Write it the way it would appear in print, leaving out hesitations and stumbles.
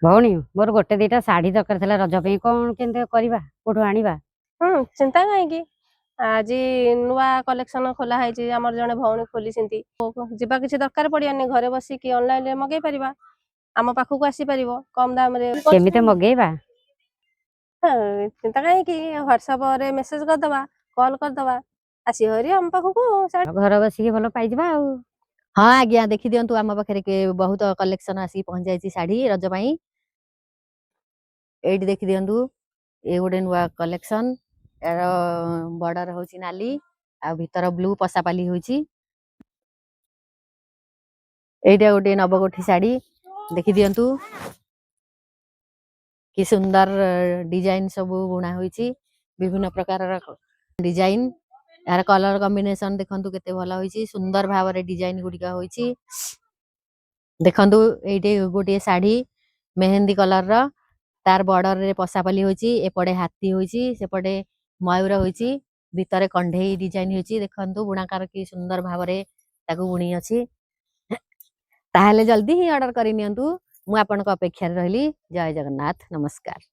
ଭଉଣୀ, ମୋର ଗୋଟେ ଦିଟା ଶାଢୀ ଦରକାର ଥିଲା ରଜ ପାଇଁ। କଣ କେମିତି କରିବା, କୋଉଠୁ ଆଣିବା? ହୁଁ, ଚିନ୍ତା କାହିଁକି? ଆଜି ନୂଆ କଲେକ୍ସନ ଖୋଲା ହେଇଛି, ଆମର ଜଣେ ଭଉଣୀ ଖୋଲିଛନ୍ତି। ଯିବା କିଛି ଦରକାର ପଡିବନି, ଘରେ ବସିକି ଅନଲାଇନ ରେ ମଗେଇ ପାରିବା, ଆମ ପାଖକୁ ଆସିପାରିବ କମ ଦାମରେ। କେମିତି ମଗେଇବା? ହଁ, ଚିନ୍ତା କାହିଁକି? ହ୍ୱାଟ୍ସଆପ ରେ ମେସେଜ କରିଦବା, କଲ୍ କରିଦବା, ଆସିବ ଭାରି ଆମ ପାଖକୁ ଶାଢୀ। ଘରେ ବସିକି ଭଲ ପାଇଯିବା ଆଉ। ହଁ ଆଜ୍ଞା, ଦେଖିଦିଅନ୍ତୁ, ଆମ ପାଖରେ ବହୁତ କଲେକ୍ସନ ଆସିକି ପହଞ୍ଚି ଯାଇଛି ଶାଢୀ ରଜ ପାଇଁ। ଏଇଠି ଦେଖିଦିଅନ୍ତୁ, ଏ ଗୋଟେ ନୂଆ କଲେକ୍ସନ। ଏହାର ବର୍ଡର ହଉଛି ନାଲି ଆଉ ଭିତର ବ୍ଲୁ ପଶାପାଲି ହଉଛି। ଏଇଟା ଗୋଟେ ନବକୋଠି ଶାଢୀ, ଦେଖିଦିଅନ୍ତୁ କି ସୁନ୍ଦର ଡିଜାଇନ ସବୁ ବୁଣା ହୋଇଛି, ବିଭିନ୍ନ ପ୍ରକାରର ଡିଜାଇନ। ଏହାର କଲର କମ୍ବିନେସନ ଦେଖନ୍ତୁ କେତେ ଭଲ ହୋଇଛି, ସୁନ୍ଦର ଭାବରେ ଡିଜାଇନ ଗୁଡିକ ହୋଇଛି। ଦେଖନ୍ତୁ, ଏଇଠି ଗୋଟିଏ ଶାଢୀ ମେହେନ୍ଦୀ କଲର ର, ତାର ବର୍ଡର ରେ ପଶାପାଲି ହୋଇଛି। ଏପଟେ ହାତୀ ହୋଇଛି, ସେପଟେ ମୟୂର ହୋଇଛି, ଭିତରେ କଣ୍ଢେଇ ଡିଜାଇନ ହେଇଛି। ଦେଖନ୍ତୁ, ବୁଣାକାର କି ସୁନ୍ଦର ଭାବରେ ତାକୁ ବୁଣି ଅଛି। ତାହେଲେ ଜଲ୍ଦି ହିଁ ଅର୍ଡର କରି ନିଅନ୍ତୁ। ମୁଁ ଆପଣଙ୍କ ଅପେକ୍ଷାରେ ରହିଲି। ଜୟ ଜଗନ୍ନାଥ, ନମସ୍କାର।